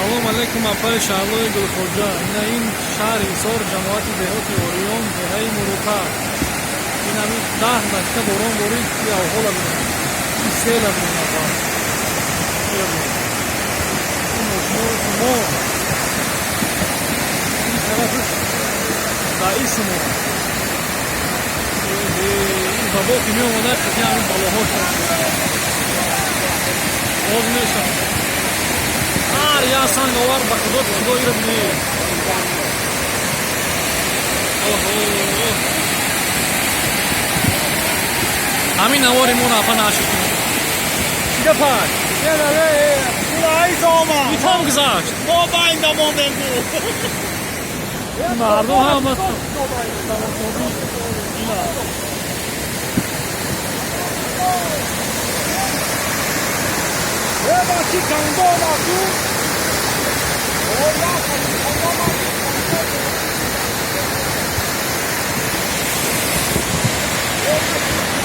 Салом алейкум, апаи Шаҳлои Гулхоҷа. Ина ин шаҳри Ҳисор, ҷамоати деҳоти Ориён, деҳаи Муруқа. Ин ҳами 10 дақиқа борон борид, и авҳола бинед, и села бинед, апа. Ира бинед. Ин мошинои мо, ин тарафаш раиси мо. Ин вабо ки меомада, қати ҳамин балоҳо шуд. Боз мешавад. Ҳар як санг овар, ба худо, худо, ира бинед. Оҳо, ҳамин навори моро, апа, нашр кунед. Чӣ гапак? Итом гузашт. Мо байнда мондем ку. Мардум ҳама тамошобин ина. Бачи кандо омад ку.